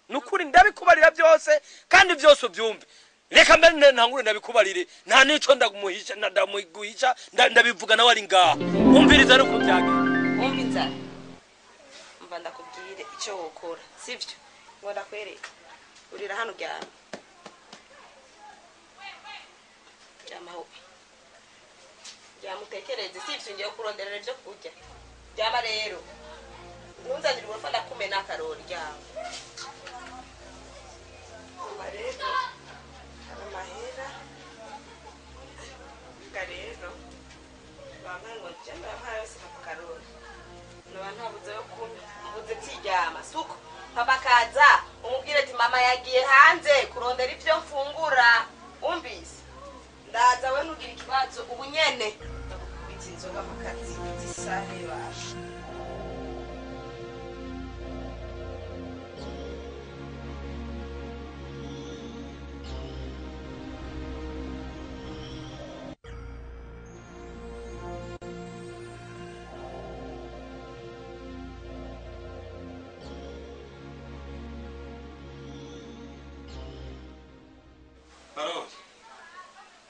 Nukuri ndabikubarira byose kandi byose ubyumve. Reka mbere ntangure ndabikubarire, nta nico ndagumuhisha ndamuguhisha, ndabivuga nawe ari ngaha. Umviriza ariko byagenze. Umva inzara. Umva ndakubwire icyo wokora, sivyo? Ngo ndakwereke. Urira hano uryama. Ryama aho. Ryama utekereze, sivyo? Ngiye kuronderera ibyo kurya. Ryama rero. Ntunzanire uburofa ndakumena akarori, ryama. Umva rero. Amahera. Vuga rero. Bamwe ngo njye ndabaha yose Papa Karori. Noba ntabuze yo kunywa, mbuze tiryama, suko. Papa kaza umubwire ati mama yagiye hanze kurondera ibyo mfungura. Umvise? Ndaza we ntugira ikibazo ubu nyene. Ndagukubita inzoga mu kazi zisahe basha.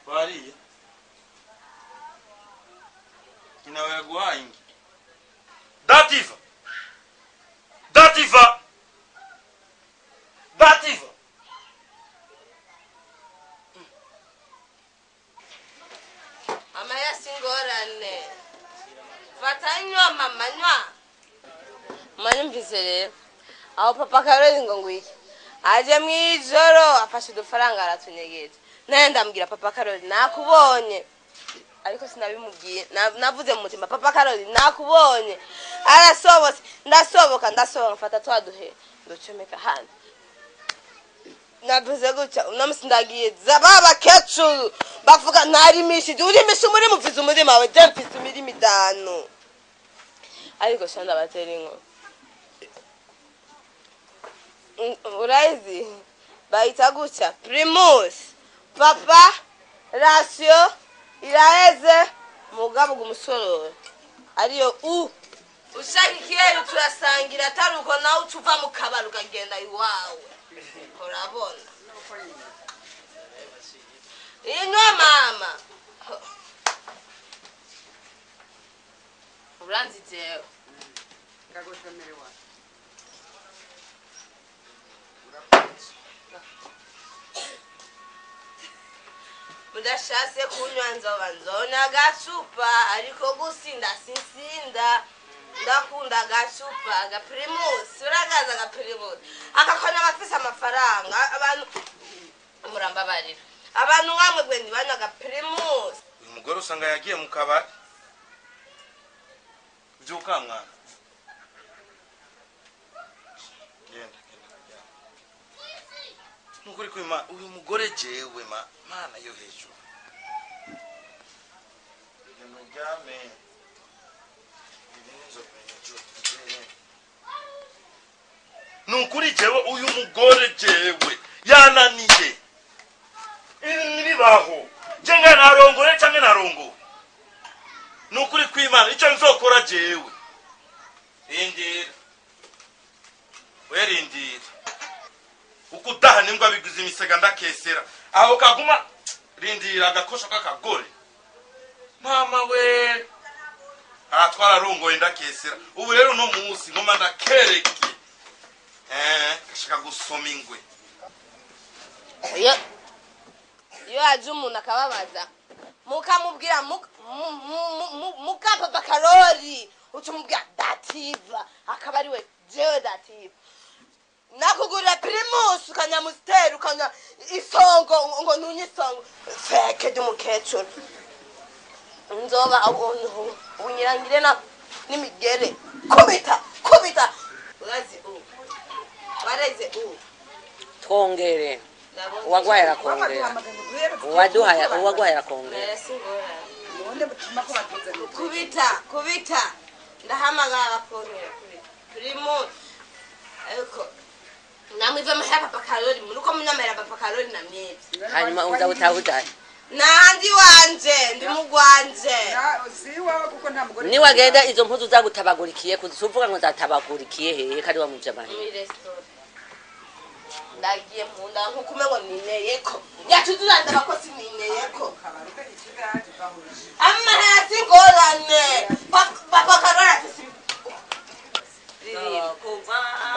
Wariye nyina wawe yaguhaye ingi. Dativa, dativa, dativa. Mama yasingorane. Fata nywa mama nywa. Manyumvise rero. Aho Papa Karori ngo ngwiki. Aje mwijoro afashe udufaranga aratunyegeje. Naye ndambwira Papa Karori nakubonye. Ariko sinabimubwiye. Navuze mu mutima Papa Karori nakubonye. Arasobotse, ndasoboka ndasoboka mfata twaduhe nducomeka hano. Navuze gutya uno ndagiye baba kecuru bavuga ntarimishije urimisha umurima mfize umurima wawe je mfize imirima itanu. Ariko sha ndabatera inkuru. Urayizi bayita gutya Primus papa ratio iraheze mugabo gumusororo ariyo u ushaka ikiyeri turasangira atari uko nawe uca uva mu kabari ukagenda iwawe. Urabona inywa mama uranzi jewe mudashase kunywa nzoba nzona agacupa ariko gusinda sinsinda ndakunda agacupa agaprimus uragaza agaprimus akakona abafise amafaranga abantu murambabarira abantu nkamwe gwe ntibanywa agaprimus. Uyu mugore usanga yagiye mu kabari. Vyuka mwana. Genda genda. Nukuri kwima uyu mugore jewe ma mana yo hejuru. Genda uryame. Nukuri jewe uyu mugore jewe yananiye. Ibi ntibibaho. Je nga narongore canke narongowe. Nukuri kwimana ico nzokora jewe. Rindira. We rindira. Ukudaha nimbwa biguze imisega ndakesera. Aho kaguma rindira agakosho k'akagore. Mama we atwara rungoye ndakesera. Ubu rero no munsi ngoma ndakereke. Ashaka gusoma ingwe. Iyo aje umuntu akababaza mukamubwira muka Papa Karori ucumubwira dativa akaba ari we jewe dativa. Nakugurira Primus ukanyamustera ukanya isongo ngo ntunye isongo feke ry'umukecuru. Nzoba unyirangire na n'imigere kubita kubita urazi u wareze u twongere uwagwaye arakongera uwaduhaye uwagwaye arakongera kubita kubita ndahamagara abakongera kubita Primus ariko namwive amahera Papa Karori muruko munyamahera Papa Karori namwivye. Hanyuma uza utahudaye nandi wanje ndi mugwanje niwagenda izo mpuzu zagutabagurikiye kuzuvuga ngo zatabagurikiye hehe kandi wamuvye amahera. Ndagiye munda nkuko umengo nineyeko. Yatuzuranda abakozi nineyeko. Amahera singorane. Papa Karoli afise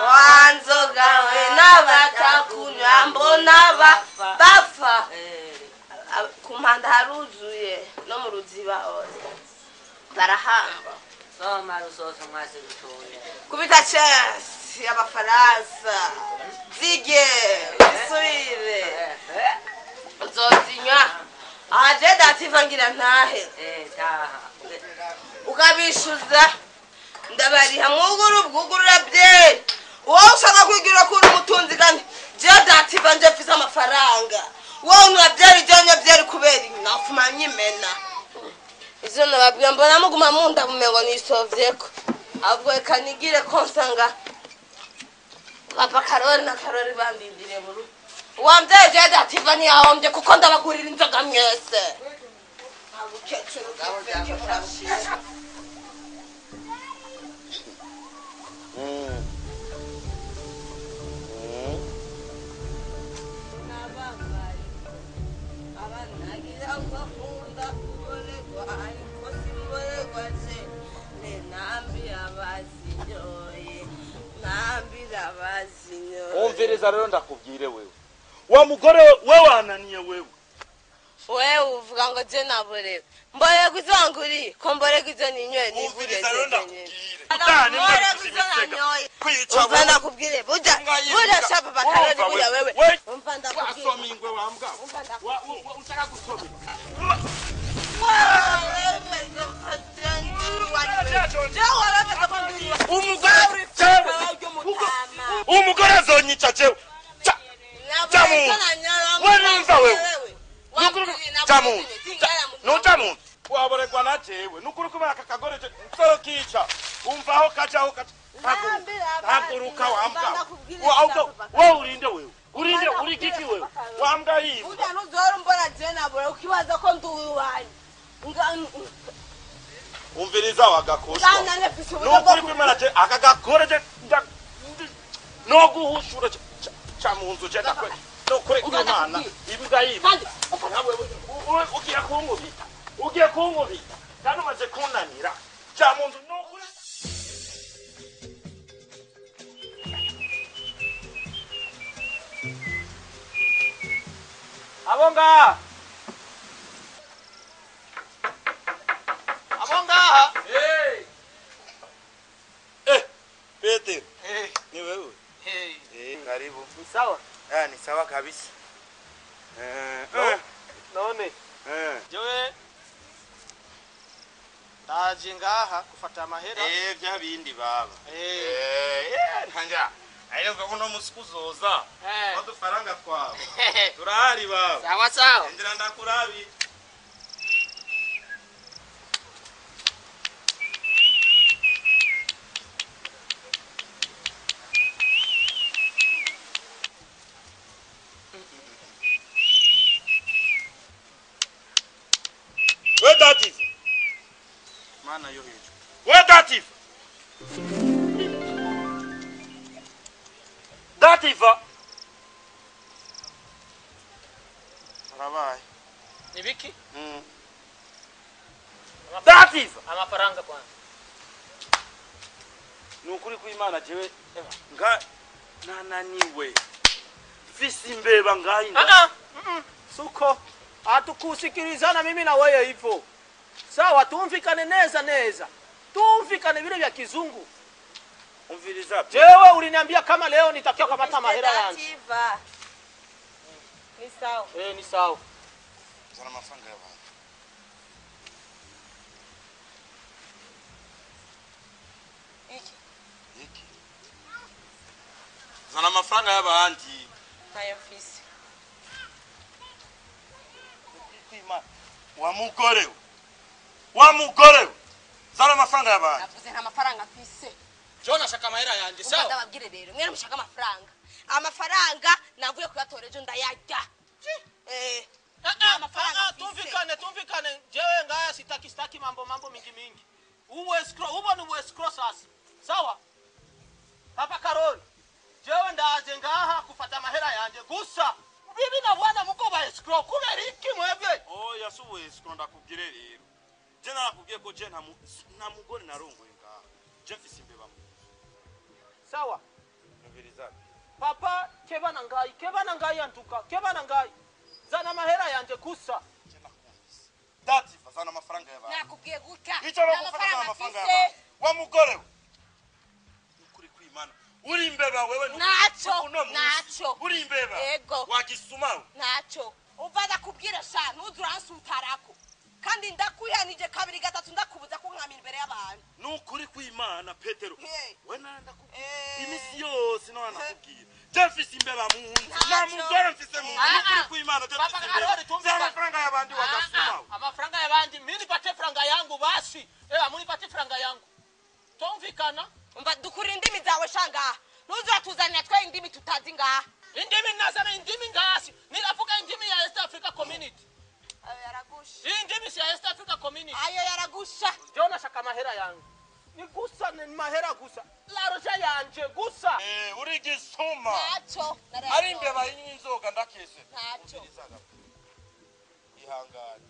wanzoga we n'abatakunywa mbona bapfa. Ku mpanda haruzuye no mu ruziba hose barahamba. Soma rusoso mwase rutoya. Kubita chance y'abafaransa zige zisubire nzozinywa aje dativa ngira ntahe ukabishuza ndabariha mwuguru bwugurura bye wowe ushaka kwigira kuri umutunzi kandi je dativa nje mfise amafaranga wowe nwabyari je nyabyari kubera nafuma nyimena izo nababwira mbona muguma munda bumengo nisovyeko ahubwo reka nigire ko nsanga Papa Karoli na Karoli bandindire buru wamvye je dativa ntiyahombye kuko ndabagurira inzoga mwese. Umviriza rero ndakubwire wewe. Wa mugore wewe wananiye wewe. Wewe uvuga ngo je naborewe. Mborerwa izo wanguriye, ko mborerwa izo ninyoye nivuriye. Umviriza rero ndakubwire. Umva ndakubwire burya burya sha Papa Karoli burya wewe. Umva ndakubwire. Wasoma ingwe wa mbwa. Ushaka gusoma. Umugore azonyica jewe. Jamu. Wewe wewe. Jamu. No jamu. Waboregwa na jewe. Nukuri kubera aka kagore nsoro kica. Umva aho kaja aho kaja. Haguruka wa mbwa. Wewe urinde wewe. Urinde uri kiki wewe. Wa mbwa hivi. Burya ntuzora umbona je nabora ukibaza ko ndi uwanyu. Umviriza wagakoshwa. Nukuri kwimana je aka gakore je no guhushura cha munzu je ndakwe. Nukuri kwimana imbwa yibi. Ugiye kunkubita. Ugiye kunkubita. Kandi umaze kunanira. Cha munzu nukuri. Abonga. Abonga. Hey. Eh, Peter. Eh, ni wewe. Hey. Eh, karibu. Ni sawa? Eh, ni sawa kabisa. Eh. None. Eh. Jewe ndaje ngaha kufata amahera. Eh, bya bindi baba. Eh. Eh, ntanja. Ayo kuno musikuzoza. Eh. Wadufaranga twawe. Turahari baba. Sawa sawa. Ndira ndakurabi. Where that is? Mana yo hejuru. Where that is? That is. Arabaye. Nibiki? That is. Amafaranga kwanza. Nukuri kw'Imana jewe nga nananiwe. Mfise imbeba ngayi. Ah ah. Suko. Hatukusikilizana mimi na wewe hivyo. Sawa, tumvikane neza neza. Tumvikane vile vya kizungu. Umviriza. Jewe uliniambia kama leo nitakiwa kupata mahera yangu. Ni sawa. Eh, ni sawa. Zana amafaranga y'abantu. Iki. Iki. Zana amafaranga y'abandi. Ntayo mfise. Wa mugore. Wa mugore. Zana amafaranga y'abandi. Navuze nta mafaranga mfise. Jona shaka amahera yanje sawa. Ndababwire rero, mwere mushaka amafaranga. Amafaranga navuye kuyatora ejo ndayarya. Eh. Amafaranga tumvikane tumvikane jewe ngaya sitaki mambo mingi mingi. Uwe escrow, ubo ni escrow sasa. Sawa? Papa Karoli. Jewe ndaje ngaha kufata amahera Gusa bibi na bwana muko ba escrow kubera iki mwebwe? Oya subuye escrow ndakubwire rero. Je narakubwiye ko je nta mugore narongoye ngaha. Je mfise imbeba mu. Sawa. Numviriza. Papa kebana ngai antuka kebana ngai. Zana mahera yanje gusa. Je nakumvise. Dativa zana amafaranga y'abantu. Nakubwiye guta. Icyo bagufata zana amafaranga y'abantu. Wa mugore we. Ukuri kwimana. Uri imbeba wewe nacho nacho. Uri imbeba. Ego. Wagisumawe. Nacho. Umva ndakubwira sha ntuzuransutarako. Kandi ndakuyanije kabiri gatatu ndakubuza kunkamira imbere y'abantu. Nukuri kwimana Petero. We ndakubwira. Imisi yose no nakubwira. Je mfise imbeba mu nzu. Na mugore mfise mu nzu. Nukuri kwimana je mfise imbeba. Zana amafaranga y'abandi wagasumawe. Amafaranga y'abandi mimi franga yangu basi. Munipatie franga yangu. Tumvikana? Umva dukura indimi zawe shanga. Ntuzuratuzanira twe indimi tutazi ngaha. Indimi nazana indimi ngasi. Niravuga indimi ya East Africa Community. Ayo yaragusha. Indimi ya East Africa Community. Ayo yaragusha. Jewe nashaka mahera yangu. Ni gusa ni mahera gusa. La roja yanje gusa. Uri gisuma. Nacho. Ari imbeba y'inzoga ndakese. Nacho. Ihangane.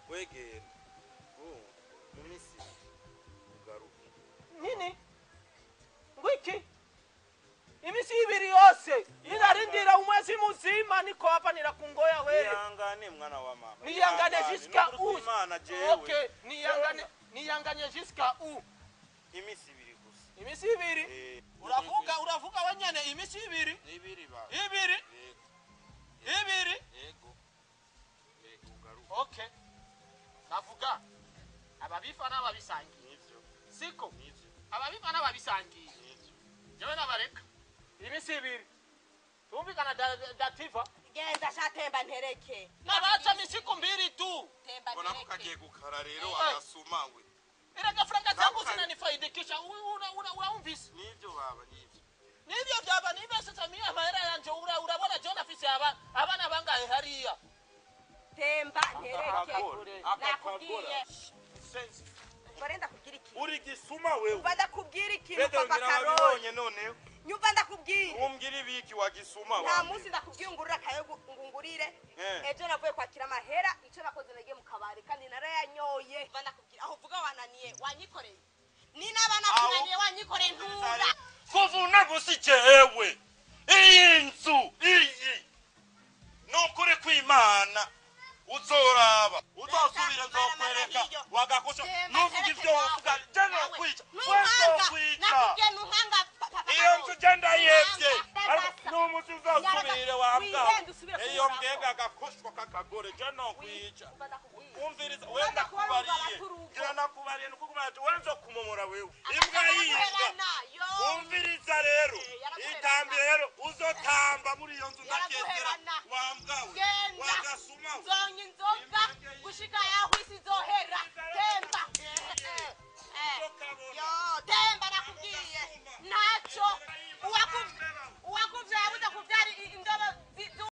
Wegera. Mu misi ugaruke. Nini? Ngwiki? Imisi ibiri yose inarindira umwezi muzima niko hapa nirakungoya wewe. Niyangane mwana wa mama. Niyangane jusqu'à où? Okay, niyangane jusqu'à où? Imisi ibiri gusa. Imisi ibiri? Uravuga wenyene imisi ibiri? Ibiri ba. Ibiri? Ibiri? Yego. Yego ugaruke. Okay. Navuga ababifa n'ababisangiye. Nivyo. Siko? Nivyo. Ababifa n'ababisangiye. Nivyo. Jewe nabareka. Imisi ibiri. Tumvikana dativa. Genda shatemba ntereke. Nabacha misiku mbili tu. Temba Mbona ntereke. kagiye gukara rero agasumawe. Ila franga zangu zinanifaidikisha. Uraumvise? Nivyo baba nivyo. Nivyo byaba nivyo sasa mimi amahera yanje urabona John afise abana bangahe hariya. Temba ntereke. Nakubwiye. Sense. Ngore ndakubwira iki? Uri gisuma wewe. Umva ndakubwira ikintu papa Karoli. None. Nyumva ndakubwira. Umbwira ibiki wagisuma wa. Nta munsi ndakubwira ngurira akayogo ngungurire. Ejo navuye kwakira amahera ico nakoze nagiye mu kabari kandi narayanyoye. Umva ndakubwira aho uvuga wananiye wanyikoreye. Ni nabana kunaniye wanyikoreye ntura. Kuvuna gusi jewe. Iyi nzu iyi. Nukuri kwimana. Uzoraba uzosubira nzokwereka wagakosha nuvuga ivyo uvuga je nokwica wesokwica iyo nzu je ndayevye n'umunsi uzosubire wambwa iyo mbwebwe agakoshwa k'akagore je nokwica umviriza we ndakubariye ngira nakubariye nukugumana ati we nzokumomora wewe imbwa y'imbwa umviriza rero itambire rero uzotamba muri iyo nzu ndakesera wambwa we wagasuma.